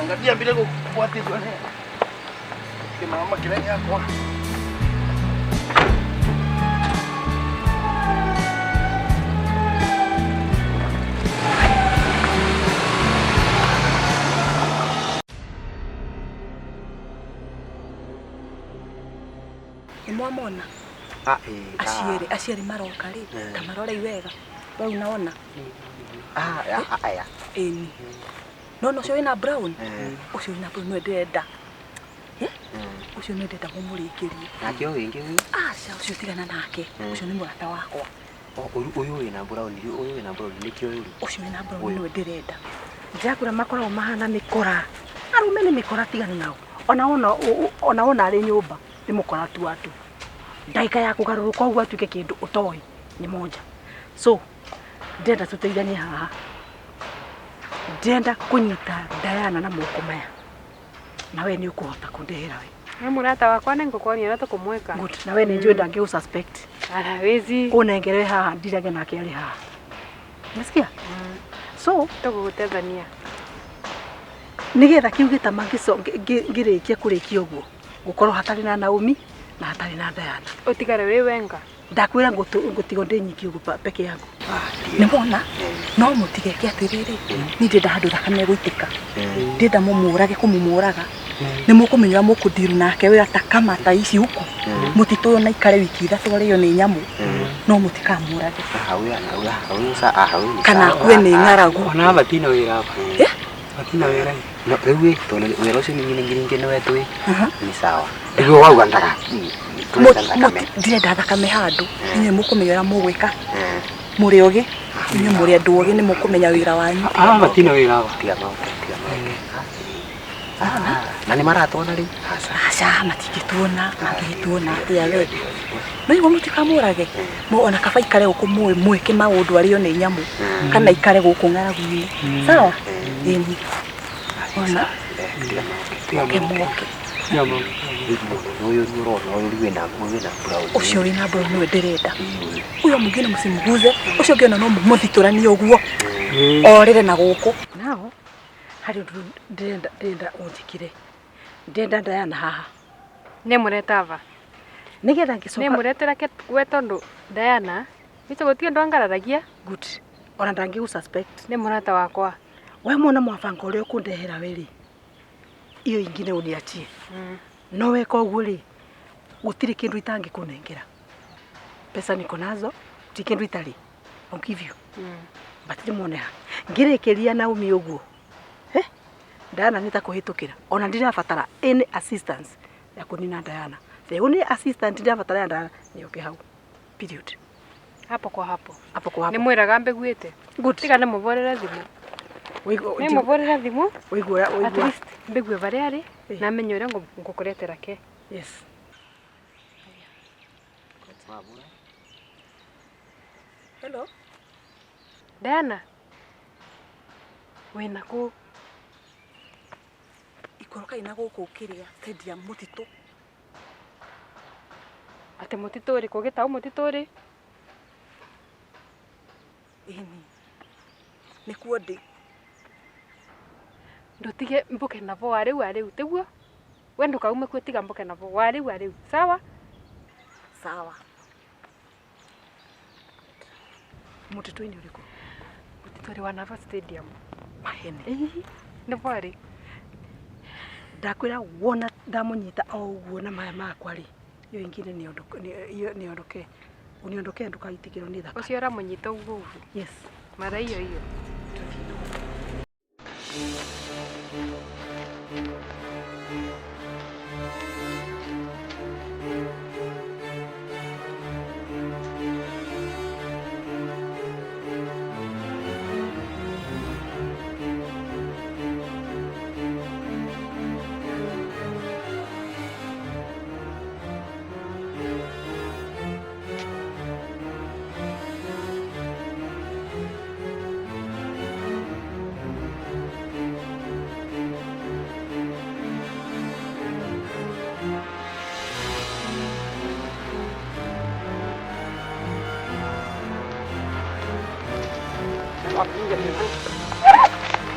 Speaker 3: Angalia mbele kufuatizwa ne. Kima mama kirani yako.
Speaker 1: Mwamona aciari aciari maroka ri ta marore wega we unaona aya eni no no ucio wina brown ucio wina brown no ndenda ucio no ndenda mumurikirie
Speaker 7: nake wingi wi
Speaker 1: aca ucio tigana nake ucio ni murata wakwa
Speaker 7: uyu wina brown uyu wina brown nikio uri
Speaker 1: ucio wina brown no ndirenda
Speaker 2: njakura makoragwo mahana mikora arume ni mikora tigana nao ona ona ona ona ari nyumba ni mukora tu atu ndaika ya kugaruruka uguo atuike kindu utoi ni moja so ndenda tuteithanie haha ndenda kunyita Diana na moko maya na we ni ukuhota kundehera we
Speaker 6: ni murata wakwa ningukwonia na tukumwika
Speaker 2: good na we ni njui ndangi suspect
Speaker 6: arawezi
Speaker 2: unengere haha ndirage nake ari haha nasikia so
Speaker 6: tugutethania
Speaker 2: nigetha kiu gitama ngirikia kurikia uguo gukorwo hatari na Naomi na hatari na Diana
Speaker 6: utigare wi wenga
Speaker 2: ndakwira ngutigo ndi nyiki uguo peke yangu
Speaker 1: ni mona no mutigeke atiriri ni ndenda handu thakame guitika ndenda mumurage kumumuraga ni mukumenya mukundiru nake wira ta kama ta ici huku mutitu uyu na ikare wiki ithatu ario ni nyamu no mutikamurage kana akue ni ng'aragu
Speaker 7: ona batina wira batina wira no riu tondu wira ucio ningi ni wetu ni sawa riu wauga ndaga
Speaker 1: ndirenda thakame handu inyuĩ mũkũmenya ũrĩa mũgwĩka mũrĩ ogĩ inyuĩ mũrĩ andũ ogĩ nĩ mũkũmenya wĩra wanyu
Speaker 7: batina wĩra tiga maũndũ na nĩ maratwona rĩu
Speaker 1: aca matingĩtuona mangĩgĩtuona atĩa we no igua mũtikamũrage ona kaba ikare gũkũ mwĩke maũndũ arĩo nĩ nyamũ kana ikare gũkũ ng'aragu-inĩ sawa ĩni ona moke moke ucio wina brown niwe ndirenda uyo mwingine musimuguze ucio ngiona no muthituranie uguo orire na guku
Speaker 2: nao hari undu ndirenda ndirenda unjikire ndirenda Diana haha
Speaker 6: ni muretava
Speaker 2: nigetha ngicoka
Speaker 6: ni muretera ke we tondu Diana micho gutie ndu angararagia
Speaker 2: good ona ndangi suspect
Speaker 6: ni murata wakwa
Speaker 2: we mwana mwabango uria ukundehera weri iyo ingine uniachie no weka uguo ri gutiri kindu itangikunengera pesa niko nazo ti kindu itari I'll give you but ndimwone ha ngirikiria Naomi uguo Diana nita kuhitukira ona ndirabatara any assistance ya kunina Diana the only assistant ndirabatara ya Diana ni oke hau period
Speaker 6: hapo kwa hapo
Speaker 2: hapo kwa hapo
Speaker 6: ni mwiraga mbiguite
Speaker 2: good
Speaker 6: tiga ni muborera thimu ni muborera thimu
Speaker 2: wigura
Speaker 6: at least mbigue varia ari na menye uria ngukuretera ke
Speaker 2: yes
Speaker 1: hello
Speaker 6: Diana wina ku
Speaker 1: ikoroka ina guku kiria stadium mutitu
Speaker 6: ati mutitu ri kugitau mutitu ri
Speaker 1: ini nikuo ndi
Speaker 6: ndutige mbuke navo wariu ariu tiguo we ndukaume kuo tiga mbuke navo wariu ariu sawa
Speaker 1: sawa
Speaker 4: Mũtitũ-inĩ ũrĩkũ?
Speaker 6: Mũtitũ ũrĩ wa Nava Stadium.
Speaker 1: Maheni.
Speaker 6: Ĩĩ, nĩvo arĩ.
Speaker 4: Ndakwĩra wona ndamũnyita o ũguo na maya makwa rĩ, hiyo ingine niondoke, hiyo niondoke, uniondokee ndũkaitĩkĩrwo nĩ thakame.
Speaker 6: Ũcio ũramũnyita ũguo ũguo.
Speaker 4: Yes.
Speaker 6: Mara hiyo hiyo.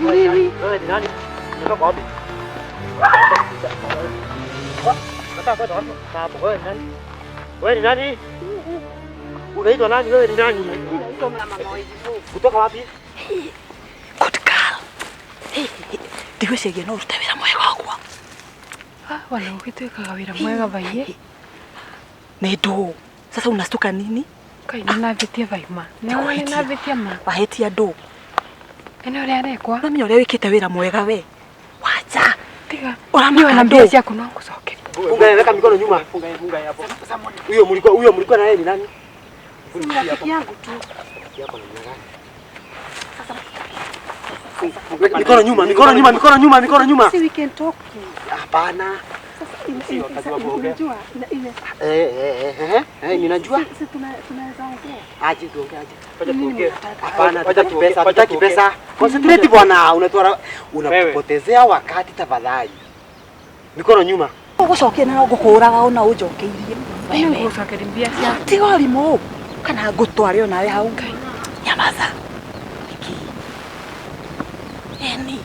Speaker 3: Wewe ni nani? Unatoka wapi? Nataka kwenda wapi? Sababu wewe ni nani? Wewe ni nani? Unaitwa nani? Wewe ni nani? Kutoka wapi?
Speaker 1: Good girl. Ndigwĩciria no ũrute wĩra mwega wakwa.
Speaker 6: Wana ũgĩtuĩkaga wĩra mwega vaiye.
Speaker 1: Nĩ ndũ. Sasa unastuka nini?
Speaker 6: Kai nĩnavĩtie vaima. Nĩwona nĩnavĩtie ma.
Speaker 1: Wahĩtia ndũ.
Speaker 6: Ene ũrĩa arekwa.
Speaker 1: Ũramenya ũrĩa wĩkĩte wĩra mwega we. Wacha.
Speaker 6: Tiga.
Speaker 1: Ũramaka
Speaker 6: Niĩ ona
Speaker 1: ndũ.
Speaker 6: mbia ciaku no ngũcokerie.
Speaker 7: Funga, weka mikono nyuma. Funga hapo. Huyo mlikuwa na yeye ni nani?
Speaker 4: Rafiki yangu tu.
Speaker 7: Weka mikono nyuma, mikono nyuma, mikono nyuma, mikono nyuma.
Speaker 4: Si we can talk to.
Speaker 7: Hapana.
Speaker 4: Sasa unajua ina
Speaker 7: Eh eh eh eh, ninajua.
Speaker 4: si tunaweza ongea.
Speaker 7: Aje tuongee aje.
Speaker 4: Nini mnataka?
Speaker 7: Hapana, hatutaki pesa, hatutaki pesa. Concentrate bwana, unatuara unatupotezea wakati tafadhali. Mikono nyuma.
Speaker 1: Ũgũcokia na ngũkũraga ona ũnjokeirie.
Speaker 6: Nĩ ngũgũcokeria mbia ciaku.
Speaker 1: Tiga ũrimũ. Kana ngũtware onawe hau. Nyamaza. Nĩkĩ? Eni.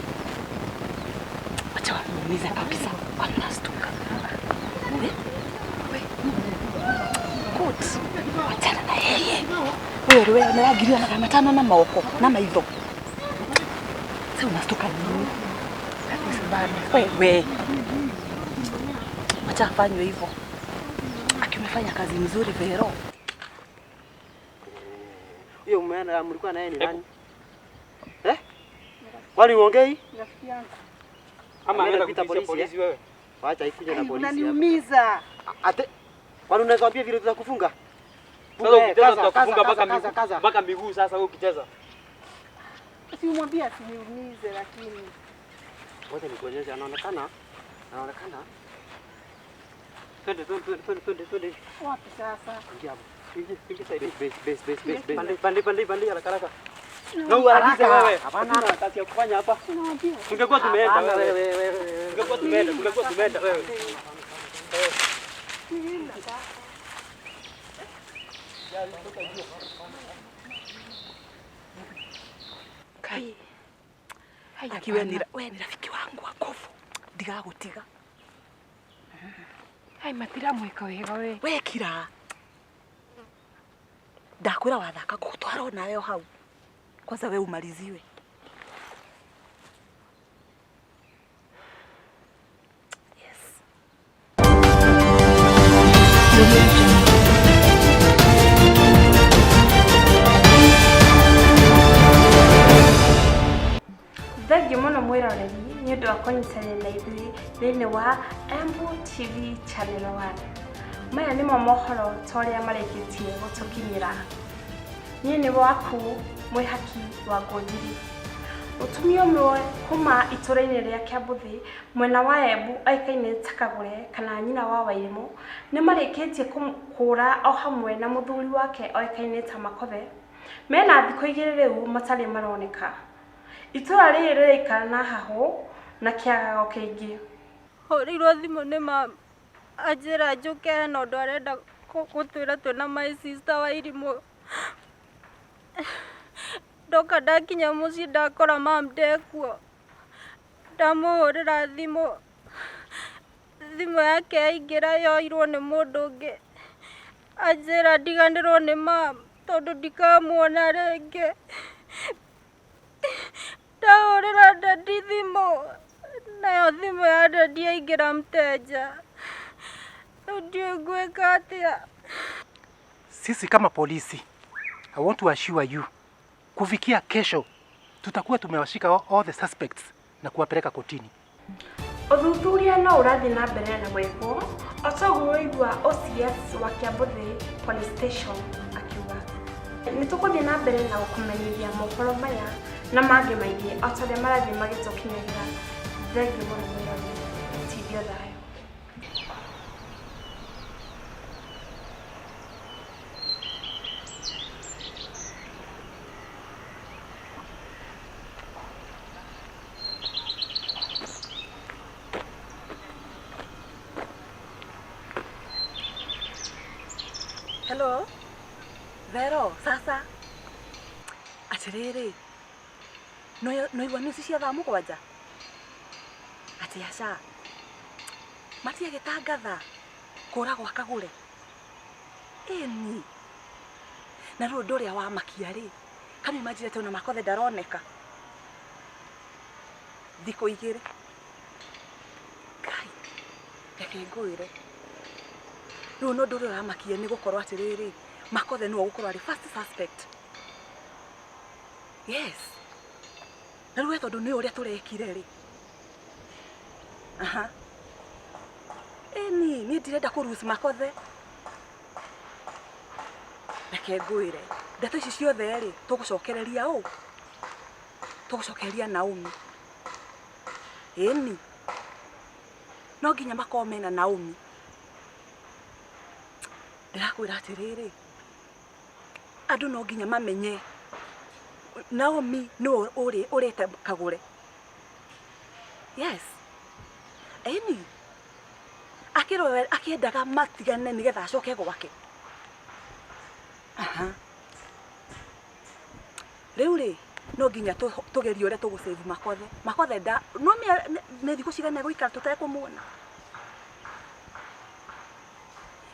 Speaker 1: Wacha wamuumize kabisa. Kwani unastuka? Good. Wachana na yeye. Wewe wewe na ngiri magana matano na moko na maitho. Sasa unastuka nini? Wewe. Wacha afanywe hivyo. Akimefanya kazi mzuri Vero.
Speaker 7: Huyo mumeana mlikuwa na yeye ni nani? Eh? Kwani uongei?
Speaker 4: Rafiki yangu.
Speaker 7: Ama anaenda kuita polisi wewe? Wacha ikuje na polisi. hapa.
Speaker 4: Unaniumiza.
Speaker 7: Ate kwani unaweza kuambia vile tutakufunga?
Speaker 8: Sasa ukicheza tutakufunga mpaka
Speaker 7: kaza,
Speaker 8: miguu.
Speaker 7: kaza.
Speaker 8: Mpaka miguu sasa wewe ukicheza.
Speaker 4: Si umwambie asiniumize lakini.
Speaker 7: Ngoja nikuonyeshe, anaonekana. Anaonekana.
Speaker 8: Twende twende twende twende twende.
Speaker 4: Wapi sasa?
Speaker 7: Ingia hapo.
Speaker 8: Ingia ingia side.
Speaker 7: Base base base base base.
Speaker 8: Pande pande pande pande haraka haraka. Na uharakishe wewe.
Speaker 7: Hapana.
Speaker 8: Hatuna kazi ya kufanya hapa.
Speaker 4: Unawaambia.
Speaker 8: Tungekuwa tumeenda
Speaker 7: Hapana,
Speaker 8: wewe.
Speaker 7: wewe wewe wewe.
Speaker 8: Tungekuwa tumeenda, tungekuwa tumeenda wewe.
Speaker 6: Kai.
Speaker 1: Aki we ni we ni rafiki wangu wa nguvu. Ndigagũtiga.
Speaker 6: Hai matiramwĩka wega we.
Speaker 1: We kira. Ndakwĩra wathaka ngũgũtwara onawe o hau. Kwanza we umaliziwe. Yes.
Speaker 9: Thengiũ mũno mwĩroreri nĩ ũndũ wa kũnyitanĩra na ithuĩ thĩinĩ wa Embu TV Channel 1. Maya nĩmo mohoro ta ũrĩa marĩkĩtie gũtũkinyĩra. Niĩ nĩ waku mwĩhaki wa Ngũnjiri. Mũtumia ũmwe kuma itũra-inĩ rĩa Kĩambuthi mwena wa Embu oĩkaine ta Kagũre kana nyina wa Wairimũ nĩ marĩkĩtie kũra o hamwe na mũthuri wake oĩkaine ta Makothe. Mena thikũ igĩrĩ rĩu matarĩ maroneka. Itũra rĩrĩ rĩraikara na hahũ na kĩagago kĩingĩ.
Speaker 10: Hũrĩirwo thimũ nĩ mama anjĩra njũke hena ũndũ arenda gũtwĩra twĩna my sister Wairimũ. Ndoka ndakinya mũciĩ ndakora mam ndekuo. Ndamũhũrĩra thimũ, thimũ yake yaingĩra yoirwo nĩ mũndũ ũngĩ. Anjĩra ndiganĩrwo nĩ mam. Tondũ ndikamuona rĩngĩ. Ndahũrĩra daddy thimũ, nayo thimũ ya daddy yaingĩra mteja. Rĩu ndiũĩ ngwĩka atĩa.
Speaker 11: Sisi kama polisi, I want to assure you, kufikia kesho tutakuwa tumewashika all the suspects na kuwapeleka kotini.
Speaker 9: Ũthuthuria no ũrathiĩ na mbere na gwĩkwo o ta ũguo ũraigua OCS wa Kiambuthĩ Police Station akiuga. Nĩ tũgũthiĩ na mbere na gũkũmenyithia mohoro maya na mangĩ maingĩ o ta ũrĩa marathiĩ magĩtũkinyagĩra. Thengiũ mũno mwĩroreri. Tindio thayũ.
Speaker 1: Hello? Vero, sasa. Atiriri. No igua news cia thaa 7. Ati aca. Matiagĩtangatha kũra gwa Kagũre. Ĩni. Na rĩu ũndũ ũrĩa wa makia rĩ, can you imagine atĩ ona Makothe ndaroneka thikũ 2. Ngai, reke ngwĩre. Rĩu no ũndũ ũrĩa ũramakia nĩ gũkorwo atĩrĩrĩ, Makothe nĩwe ũgũkorwo arĩ first suspect. Yes. Na rĩu we tondũ nĩ ũrĩa tũrekire rĩ. Aha. Ĩni, niĩ ndirenda kũ lose Makothe. Reke ngwĩre, ndeto ici ciothe rĩ, tũgũcokereria ũ? Tũgũcokereria Naomi. Ĩni. No nginya makorwo mena Naomi. Ndĩrakwĩra atĩrĩrĩ, andũ no nginya mamenye Naomi nĩwe ũrĩte Kagũre. Yes. Ĩni. Akĩrwo akĩendaga matigane nĩgetha acoke gwake. Aha. Rĩu rĩ, no nginya tũgerie ũrĩa tũgũ save Makothe. Makothe nda no nĩ thikũ cigana gũikara tũtekũmuona.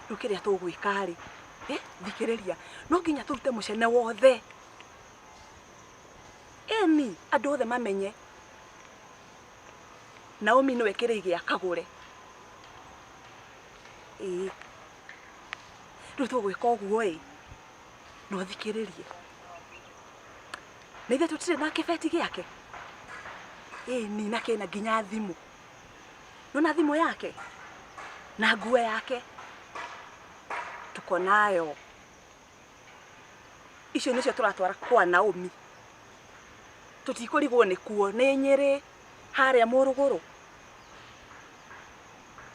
Speaker 1: Rĩu kĩrĩa tũgwĩka rĩ, thikĩrĩria, no nginya tũrute mũcene wothe. Ĩni, andũ othe mamenye Naomi nĩwe kĩrĩi gĩa Kagũre. Ĩĩ. Rĩu tũgwĩka ũguo ĩ, no thikĩrĩrie. Na ithuĩ tũtirĩ na kĩbeti gĩake. Ĩni, na kĩna nginya thimũ. Nona thimũ yake na nguo yake tuko nayo. Icio nĩcio tũratwara kwa Naomi. Tũtikũrigwo nĩ kuo, nĩ Nyĩrĩ harĩa Mũrũgũrũ.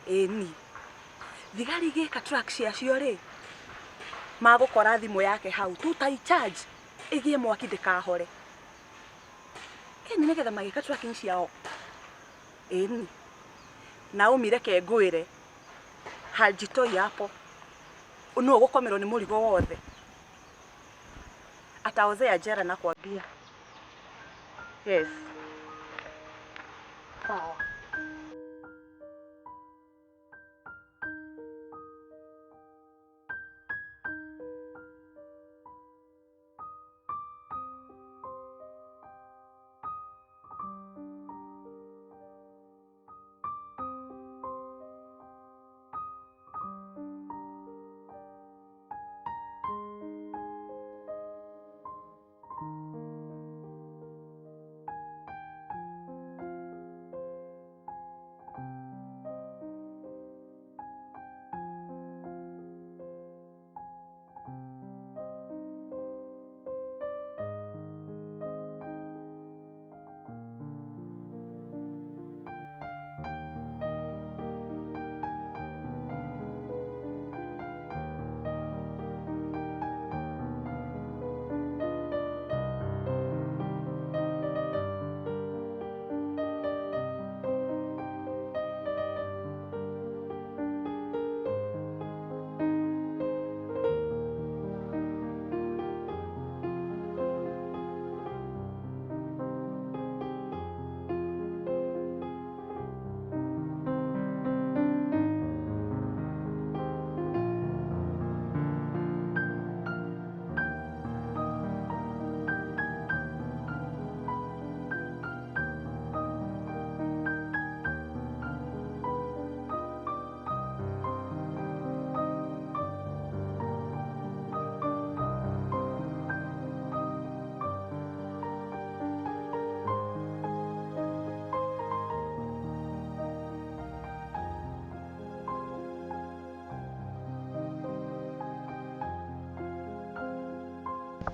Speaker 1: Ĩni. Thigari igĩka track ciacio rĩ, magũkora thimũ yake hau, tutai charge ĩgĩe mwaki ndĩkahore. Ĩni nĩgetha magĩka tracking ciao. Ĩni. Naomi reke ngwĩre, hajitoi hapo. Nũũ ũgũkomerwo nĩ mũrigo wothe. Ataozea jera nakwambia. Yes. Sawa.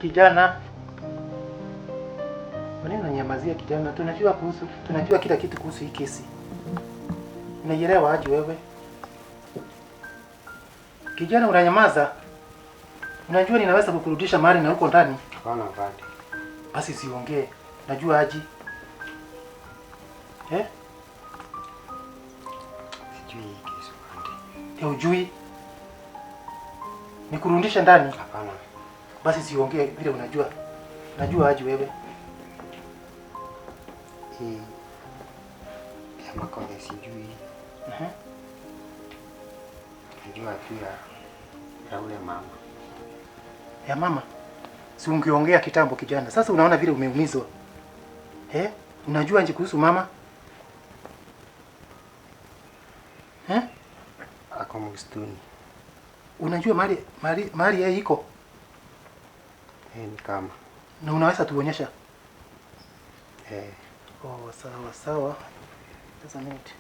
Speaker 11: Kijana. Kwa nini unanyamazia kijana? Tunajua kila kitu kuhusu hii kesi. Unaielewa aje wewe? Kijana unanyamaza. Unajua ninaweza kukurudisha mahali na uko ndani.
Speaker 7: Hapana afande.
Speaker 11: Basi siongee. Najua aje. Eh?
Speaker 7: Sijui hii kesi afande.
Speaker 11: Hujui? Nikurudishe ndani?
Speaker 7: Hapana.
Speaker 11: Basi siongee vile unajua. Najua aje wewe.
Speaker 7: Hii ya Makothe sijui. Najua tu ya ule mama.
Speaker 11: Ya mama? Si ungeongea kitambo kijana. Sasa unaona vile umeumizwa. Eh? Unajua nje kuhusu mama? Eh?
Speaker 7: Ako msituni.
Speaker 11: Unajua mahali yeye iko?
Speaker 7: Eh, ni kama.
Speaker 11: Na unaweza tuonyesha?
Speaker 7: Eh.
Speaker 11: Oh, sawa sawa. Just a minute.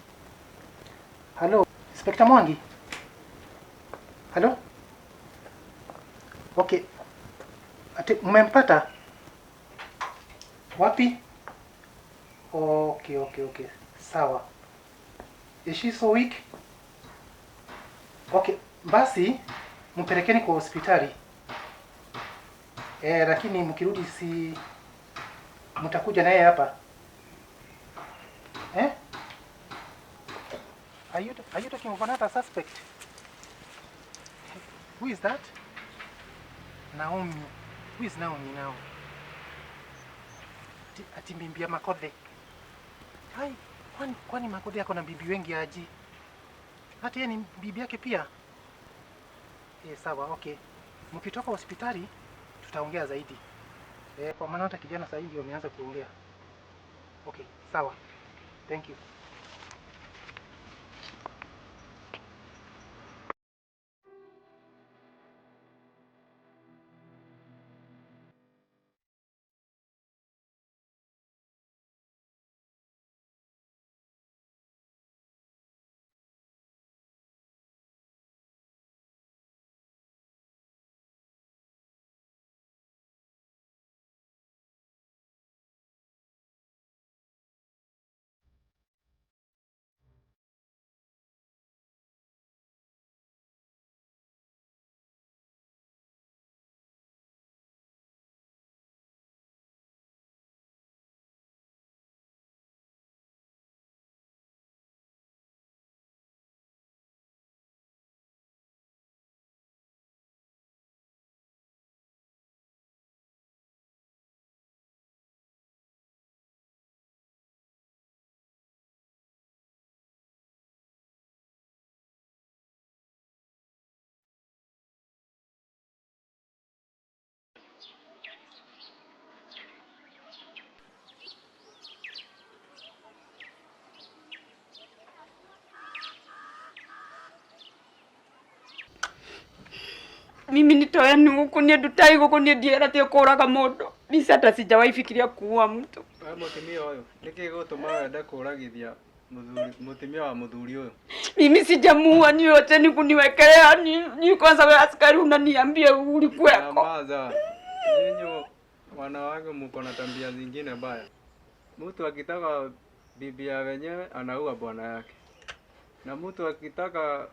Speaker 11: Hello, Inspector Mwangi. Hello? Okay. Ati mmempata? Wapi? Okay. Sawa. Is she so weak? Okay, basi mpelekeni kwa hospitali. Lakini mkirudi si mtakuja naye hapa. Eh? Are you talking of another suspect? Who is that? Naomi. Who is Naomi now? Ati bibi ya Makothe. Hai, kwani Makothe ako na bibi wengi aje? Hata yeye ni bibi yake pia. Sawa, okay. Mkitoka hospitali tutaongea zaidi. Kwa maana hata kijana sasa hivi wameanza kuongea. Okay, sawa. Thank you.
Speaker 4: Mimi nitoe nuku ni ndutai guku ni ndieratie kuraga mundu. Mimi hata sijawahi fikiria kuua mtu.
Speaker 8: Wewe mutumia uyu niki gutuma wende kuragithia muthuri mutumia wa muthuri uyu?
Speaker 4: Mimi sijamuua, ni yote ni kuniwekelea ni kwanza wewe askari unaniambia ulikuweko.
Speaker 8: Nyamaza. Nyinyi wanawake mko na tabia zingine mbaya. Mtu akitaka bibi ya wenyewe anaua bwana yake. Na mtu akitaka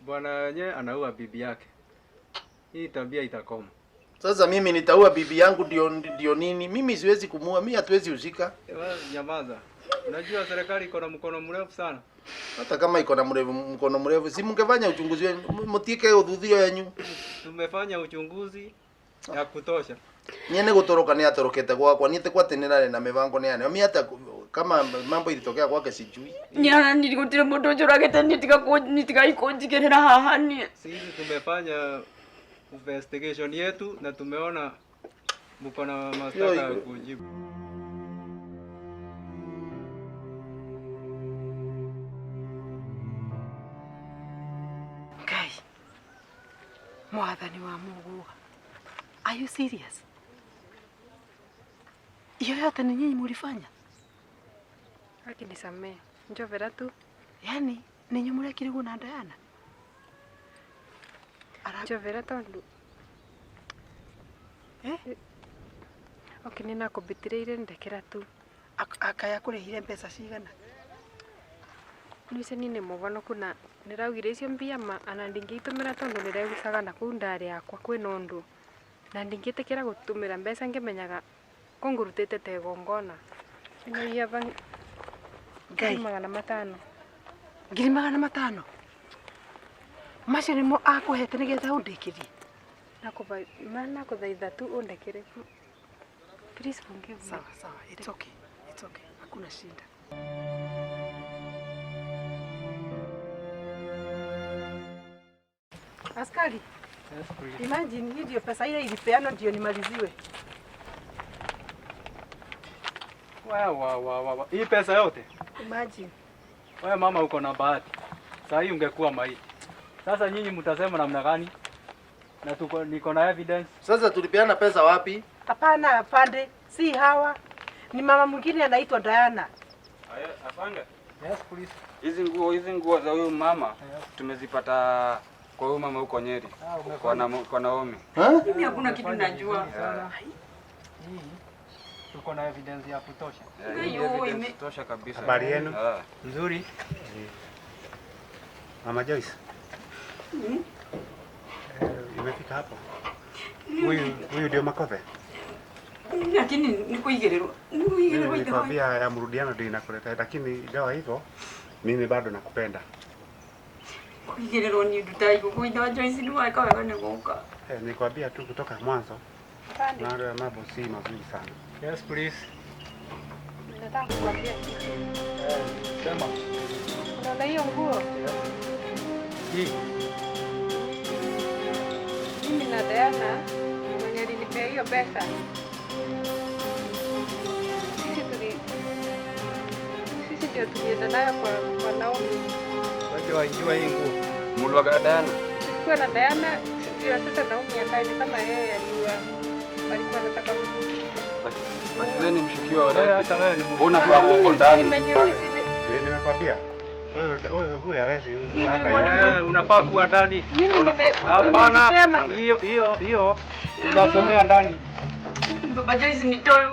Speaker 8: bwana wenyewe anaua bibi yake. Hii tabia itakoma.
Speaker 3: Sasa mimi nitaua bibi yangu ndio nini? Mimi siwezi kumuua, mimi hatuwezi usika.
Speaker 8: Wewe nyamaza. Unajua serikali iko na mkono mrefu sana.
Speaker 3: Hata kama iko na mkono mrefu, si mngefanya uchunguzi wenu, mtike udhudhio yenu.
Speaker 8: Tumefanya uchunguzi ya kutosha.
Speaker 3: Niene gutoroka ni atorokete gwakwa, niete kwa tenera na mibango ni ane. Mimi hata kama mambo ilitokea kwake sijui.
Speaker 4: Nyana nilikutira mundu njuragite nitika ikunjigirira haha ni.
Speaker 8: Sisi tumefanya investigation yetu na tumeona mko na mashtaka ya kujibu.
Speaker 1: Ngai, mwathani wa Mungu, are you serious? Hiyo yote ni nyinyi mlifanya?
Speaker 6: Akinisamee, njovera tu.
Speaker 1: Yaani ninyi murekire na Diana? Njovera tondu. Eh?
Speaker 6: Okay, nĩ nakũmbĩtĩrĩire ndekera tu.
Speaker 2: Akaya kũrĩhire mbeca cigana?
Speaker 6: Nĩcio niĩ nĩ mũhonoku na nĩraugire icio mbia ma ana ndingĩitũmĩra tondũ nĩregucaga na kũu ndarĩ yakwa kwĩna ũndũ na ndingĩtĩkĩra gũtũmĩra mbeca ngĩmenyaga kũngũrutĩte ta igongona. Ino
Speaker 2: Ngai.
Speaker 6: 500.
Speaker 2: 500,000? Macio nĩmo akũhete nĩgetha ũndĩkĩrie?
Speaker 6: Nakũthaitha tu ũndekere. Please forgive me.
Speaker 2: Sawa sawa, it's okay. It's okay. Hakuna shida. Askari.
Speaker 8: Yes, please.
Speaker 2: Imagine hii ndio pesa ile ilipeanwa ndio nimaliziwe.
Speaker 8: Wa wa wa wa. Hii pesa yote?
Speaker 2: Imagine.
Speaker 8: Wewe mama uko na bahati. Saa hii ungekuwa maiti. Sasa nyinyi mtasema namna gani? Na tuko niko na evidence.
Speaker 3: Sasa tulipeana pesa wapi?
Speaker 2: Hapana, pande, si hawa. Ni mama mwingine anaitwa Diana.
Speaker 12: Asante.
Speaker 8: Yes, please.
Speaker 12: Hizi nguo za huyu mama tumezipata kwa huyu mama huko Nyeri. Kwa Naomi.
Speaker 4: Mimi hakuna kitu najua.
Speaker 8: Hii tuko na evidence ya kutosha.
Speaker 12: Hii evidence tosha kabisa.
Speaker 5: Habari yenu?
Speaker 8: Nzuri.
Speaker 5: Mama Joyce. Imefika hapo. Huyu ndio Makothe.
Speaker 4: Lakini nikuigererwa. Nikuigererwa.
Speaker 5: Nilikwambia ya mrudiano ndio inakuleta, lakini ingawa hivyo mimi bado nakupenda.
Speaker 4: Kuigererwa ni ndutaigo kuitha Joyce ni waka wega ni guka.
Speaker 5: Nilikwambia tu kutoka mwanzo. Na mambo si mazuri sana.
Speaker 8: Yes, please.
Speaker 6: Nataka kukuambia kitu.
Speaker 8: Sema.
Speaker 6: Unaona hiyo nguo?
Speaker 8: Hii.
Speaker 6: Mimi na Diana mwenye alinipea hiyo pesa. Sisi ndio tulienda nayo kwa Naomi.
Speaker 8: Waje waijua hii nguo.
Speaker 12: Mulwaga Diana.
Speaker 6: Tulikuwa na Diana, ndio sasa Naomi akae ni kama yeye alikuwa anataka.
Speaker 12: Wewe ni mshukiwa wa
Speaker 8: hata wewe ni
Speaker 12: Mbona kwa huko ndani?
Speaker 5: Nimekwambia. Wewe huyu hawezi.
Speaker 8: Unafaa kuwa ndani. Hapana. Hiyo hiyo hiyo. Unasomea ndani.
Speaker 4: Baba Joyce nitoe.